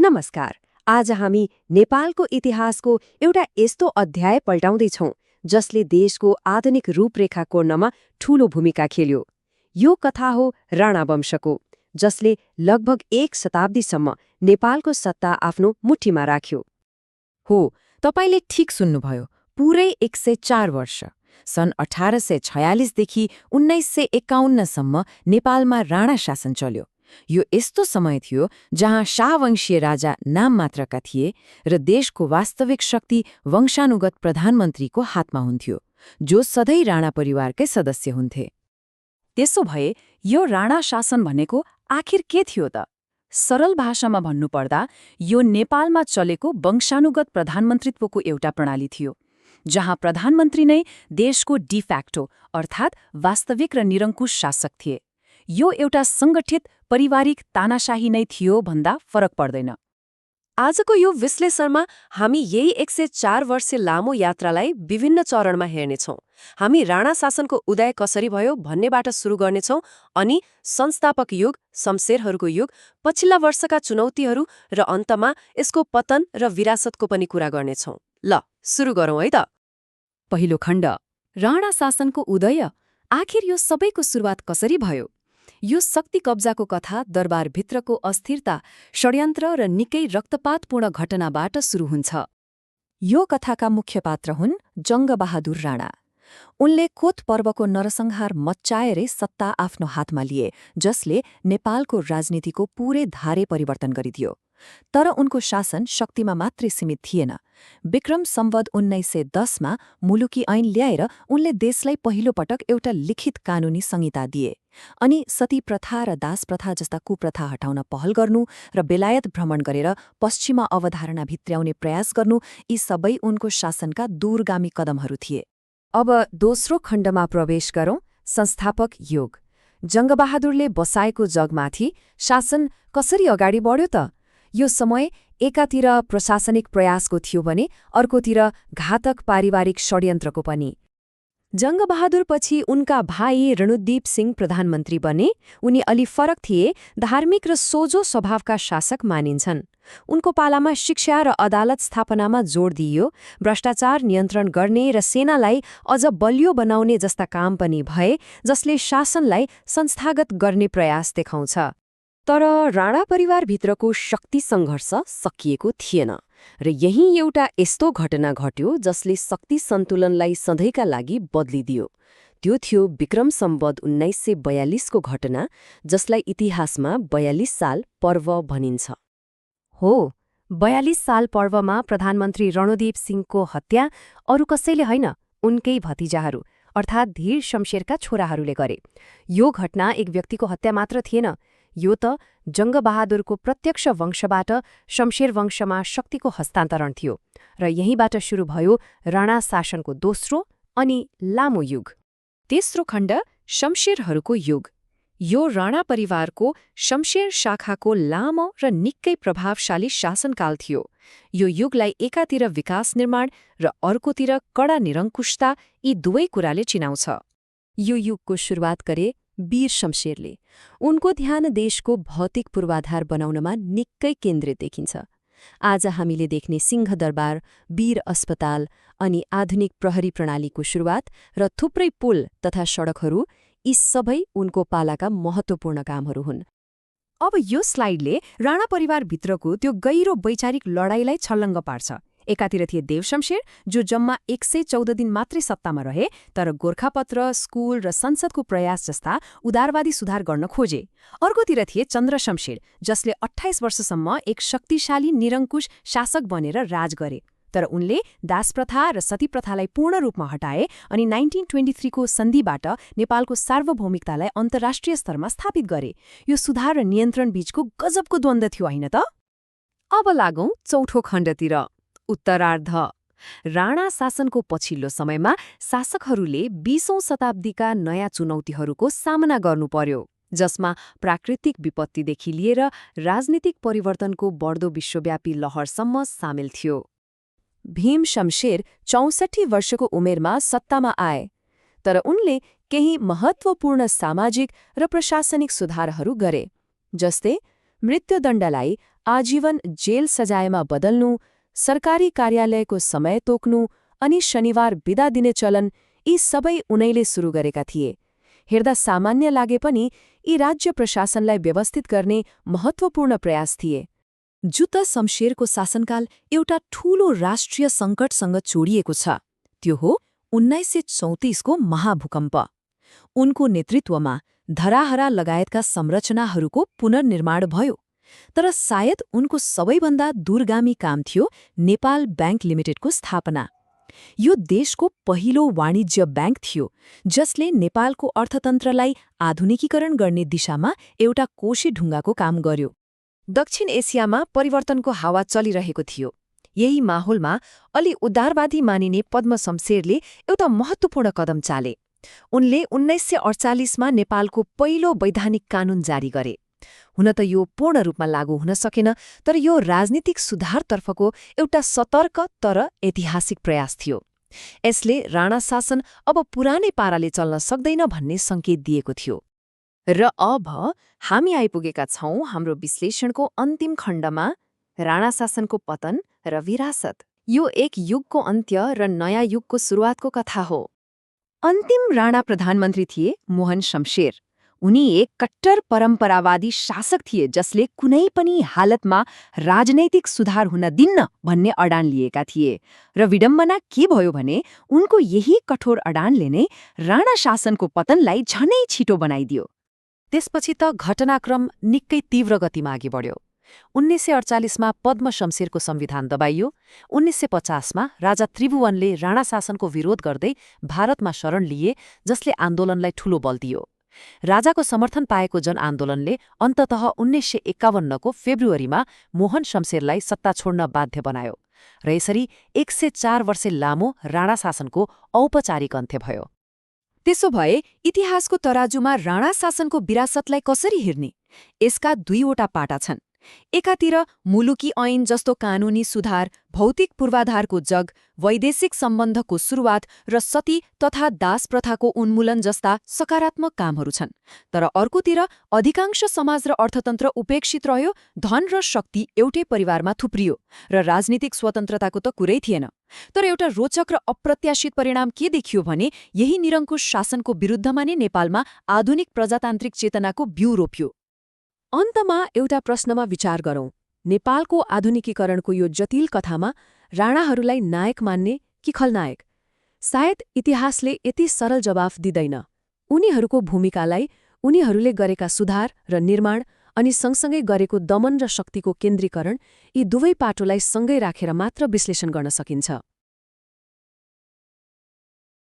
नमस्कार। आज हामी नेपालको इतिहासको एउटा यस्तो अध्याय पल्टाउँदैछौँ जसले देशको आधुनिक रूपरेखा कोर्नमा ठूलो भूमिका खेल्यो। यो कथा हो राणा वंशको, जसले लगभग 1 शताब्दीसम्म नेपालको सत्ता आफ्नो मुठीमा राख्यो। हो, तपाईले ठिक सुन्नुभयो, पुरै 104 वर्ष। सन् 1846 देखि 1951 सम्म नेपालमा राणा शासन चल्यो। यो यस्तो समय थियो जहाँ शाहवंशीय राजा नाम मात्रका थिए र देशको वास्तविक शक्ति वंशानुगत प्रधानमन्त्रीको हातमा हुन्थ्यो, जो सधैँ राणा परिवारकै सदस्य हुन्थे। त्यसो भए यो राणा शासन भनेको आखिर के थियो त? सरल भाषामा भन्नुपर्दा यो नेपालमा चलेको वंशानुगत प्रधानमन्त्रीत्वको एउटा प्रणाली थियो, जहाँ प्रधानमन्त्री नै देशको डिफ्याक्टो अर्थात् वास्तविक र निरङ्कुश शासक थिए। यो एउटा सङ्गठित पारिवारिक तानाशाही नै थियो भन्दा फरक पर्दैन। आजको यो विश्लेषणमा हामी यही 104 वर्ष लामो यात्रालाई विभिन्न चरणमा हेर्नेछौँ। हामी राणा शासनको उदय कसरी भयो भन्नेबाट सुरु गर्नेछौँ अनि संस्थापक युग, शमशेरहरूको युग, पछिल्ला वर्षका चुनौतीहरू र अन्तमा यसको पतन र विरासतको पनि कुरा गर्नेछौँ। ल, सुरु गरौँ है त। पहिलो खण्ड, राणा शासनको उदय। आखिर यो सबैको सुरुवात कसरी भयो? यो शक्ति कब्जाको कथा दरबारभित्रको अस्थिरता, षड्यन्त्र र निकै रक्तपातपूर्ण घटनाबाट सुरु हुन्छ। यो कथाका मुख्य पात्र हुन् जङ्गबहादुर राणा। उनले कोत पर्वको नरसंहार मच्चाएरै सत्ता आफ्नो हातमा लिए, जसले नेपालको राजनीतिको पूरै धारे परिवर्तन गरिदियो। तर उनको शासन शक्तिमा मात्रै सीमित थिएन। विक्रम सम्वत 1910 मा मुलुकी ऐन ल्याएर उनले देशलाई पहिलो पटक एउटा लिखित कानूनी संहिता दिए। अनि सती प्रथा र दास प्रथा जस्ता कुप्रथा हटाउन पहल गर्नु र बेलायत भ्रमण गरेर पश्चिमा अवधारणा भित्र्याउने प्रयास गर्नु, यी सबै उनको शासनका दूरगामी कदमहरू थिए। अब दोस्रो खण्डमा प्रवेश गरौँ, संस्थापक युग। जङ्गबहादुरले बसाएको जगमाथि शासन कसरी अगाडि बढ्यो त? यो समय एकातिर प्रशासनिक प्रयासको थियो भने अर्कोतिर घातक पारिवारिक षड्यन्त्रको पनि। जङ्गबहादुरपछि उनका भाइ रणुदीप सिंह प्रधानमन्त्री बने। उनी अलि फरक थिए, धार्मिक र सोझो स्वभावका शासक मानिन्छन्। उनको पालामा शिक्षा र अदालत स्थापनामा जोड दिइयो, भ्रष्टाचार नियन्त्रण गर्ने र सेनालाई अझ बलियो बनाउने जस्ता काम पनि भए, जसले शासनलाई संस्थागत गर्ने प्रयास देखाउँछ। तर राणा परिवारभित्रको शक्ति सङ्घर्ष सकिएको थिएन र यही एउटा यस्तो घटना घट्यो जसले शक्ति सन्तुलनलाई सधैँका लागि बदलिदियो। त्यो थियो विक्रम सम्वत 1942 को घटना, जसलाई इतिहासमा 42 साल पर्व भनिन्छ। हो, 42 साल पर्वमा प्रधानमन्त्री रणुदीप सिंहको हत्या अरू कसैले होइन, उनकै भतिजाहरू अर्थात् धीर शमशेरका छोराहरूले गरे। यो घटना एक व्यक्तिको हत्या मात्र थिएन, यो त जङ्गबहादुरको प्रत्यक्ष वंशबाट शमशेर वंशमा शक्तिको हस्तान्तरण थियो र यहीँबाट सुरु भयो राणा शासनको दोस्रो अनि लामो युग। तेस्रो खण्ड, शमशेरहरूको युग। यो राणा परिवारको शमशेर शाखाको लामो र निकै प्रभावशाली शासनकाल थियो। यो युगलाई एकातिर विकास निर्माण र अर्कोतिर कडा निरङ्कुशता, यी दुवै कुराले चिनाउँछ। यो युगको सुरुवात गरे वीर शमशेरले। उनको ध्यान देशको भौतिक पूर्वाधार बनाउनमा निकै केन्द्रित देखिन्छ। आज हामीले देख्ने सिंहदरबार, वीर अस्पताल अनि आधुनिक प्रहरी प्रणालीको सुरुवात र थुप्रै पुल तथा सडकहरू, यी सबै उनको पालाका महत्त्वपूर्ण कामहरू हुन्। अब यो स्लाइडले राणा परिवारभित्रको त्यो गहिरो वैचारिक लडाईँलाई छलङ्ग पार्छ। एकातिर थिए देव शमशेर, जो जम्मा 114 दिन मात्रै सत्तामा रहे, तर गोर्खापत्र, स्कुल र संसदको प्रयास जस्ता उदारवादी सुधार गर्न खोजे। अर्कोतिर थिए चन्द्र शमशेर, जसले 28 वर्षसम्म एक शक्तिशाली निरङ्कुश शासक बनेर राज गरे। तर उनले दास प्रथा र सती प्रथालाई पूर्ण रूपमा हटाए अनि 1923 को सन्धिबाट नेपालको सार्वभौमिकतालाई अन्तर्राष्ट्रिय स्तरमा स्थापित गरे। यो सुधार र नियन्त्रण बीचको गजबको द्वन्द्व थियो, होइन त? अब लागौं चौथो खण्डतिर, उत्तरार्ध। राणा शासनको पछिल्लो समयमा शासकहरूले 20औं शताब्दीका नयाँ चुनौतीहरूको सामना गर्नु पर्यो, जसमा प्राकृतिक विपत्तिदेखि लिएर राजनीतिक परिवर्तनको बढ्दो विश्वव्यापी लहरसम्म सामेल थियो। भीम शमशेर 64 वर्षको उमेरमा सत्तामा आए, तर उनले केही महत्त्वपूर्ण सामाजिक र प्रशासनिक सुधारहरू गरे, जस्तै मृत्युदण्डलाई आजीवन जेल सजायमा बदल्नु, सरकारी कार्यालयको समय तोक्नु अनि शनिबार बिदा दिने चलन यी सबै उनैले सुरु गरेका थिए। हेर्दा सामान्य लागे पनि यी राज्य प्रशासनलाई व्यवस्थित गर्ने महत्त्वपूर्ण प्रयास थिए। जुत्ता शमशेरको शासनकाल एउटा ठूलो राष्ट्रिय सङ्कटसँग जोडिएको छ। त्यो हो 1934को महाभूकम्प। उनको नेतृत्वमा धराहरा लगायतका संरचनाहरूको पुनर्निर्माण भयो। तर सायद उनको सबैभन्दा दूरगामी काम थियो नेपाल बैंक लिमिटेडको स्थापना। यो देशको पहिलो वाणिज्य बैंक थियो जसले नेपालको अर्थतन्त्रलाई आधुनिकीकरण गर्ने दिशामा एउटा कोशी ढुङ्गाको काम गर्यो। दक्षिण एसियामा परिवर्तनको हावा चलिरहेको थियो। यही माहौलमा अलि उदारवादी मानिने पद्म शमशेरले एउटा महत्त्वपूर्ण कदम चाले। उनले 1948मा नेपालको पहिलो वैधानिक कानून जारी गरे। हुन त यो पूर्ण रूपमा लागू हुन सकेन, तर यो राजनीतिक सुधारतर्फको एउटा सतर्क तर ऐतिहासिक प्रयास थियो। यसले राणा शासन अब पुरानै पाराले चल्न सक्दैन भन्ने सङ्केत दिएको थियो। र अब हामी आइपुगेका छौं हाम्रो विश्लेषणको अन्तिम खण्डमा, राणा शासनको पतन र विरासत। यो एक युगको अन्त्य र नयाँ युगको सुरुवातको कथा हो। अन्तिम राणा प्रधानमन्त्री थिए मोहन शमशेर। उनी एक कट्टर परम्परावादी शासक थिए जसले कुनै पनि हालतमा राजनैतिक सुधार हुन दिन्न भन्ने अडान लिएका थिए। र विडम्बना के भयो भने उनको यही कठोर अडानले नै राणा शासनको पतनलाई झनै छिटो बनाइदियो। त्यसपछि त घटनाक्रम निकै तीव्र गतिमा अघि बढ्यो। 1948मा पद्म शमशेरको संविधान दबाइयो। 1950मा राजा त्रिभुवनले राणा शासनको विरोध गर्दै भारतमा शरण लिए, जसले आन्दोलनलाई ठूलो बल दियो। राजाको समर्थन पाएको जनआन्दोलनले अन्ततः 1951को फेब्रुअरीमा मोहन शमशेरलाई सत्ता छोड्न बाध्य बनायो र यसरी 104 वर्षे लामो राणा शासनको औपचारिक अन्त्य भयो। त्यसो भए इतिहासको तराजुमा राणा शासनको विरासतलाई कसरी हेर्ने? यसका दुईवटा पाटा छन्। एकातिर मुलुकी ऐन जस्तो कानूनी सुधार, भौतिक पूर्वाधारको जग, वैदेशिक सम्बन्धको सुरुवात र सती तथा दास प्रथाको उन्मूलन जस्ता सकारात्मक कामहरू छन्। तर अर्कोतिर अधिकांश समाज र अर्थतन्त्र उपेक्षित रह्यो, धन र शक्ति एउटै परिवारमा थुप्रियो र राजनीतिक स्वतन्त्रताको त कुरै थिएन। तर एउटा रोचक र अप्रत्याशित परिणाम के देखियो भने यही निरङ्कुश शासनको विरुद्धमा नै नेपालमा आधुनिक प्रजातान्त्रिक चेतनाको बिउ रोप्यो। अन्तमा एउटा प्रश्नमा विचार गरौँ। नेपालको आधुनिकीकरणको यो जटिल कथामा राणाहरूलाई नायक मान्ने कि खलनायक? सायद इतिहासले यति सरल जवाफ दिँदैन। उनीहरूको भूमिकालाई उनीहरूले गरेका सुधार र निर्माण अनि सँगसँगै गरेको दमन र शक्तिको केन्द्रीकरण, यी दुवै पाटोलाई सँगै राखेर मात्र विश्लेषण गर्न सकिन्छ।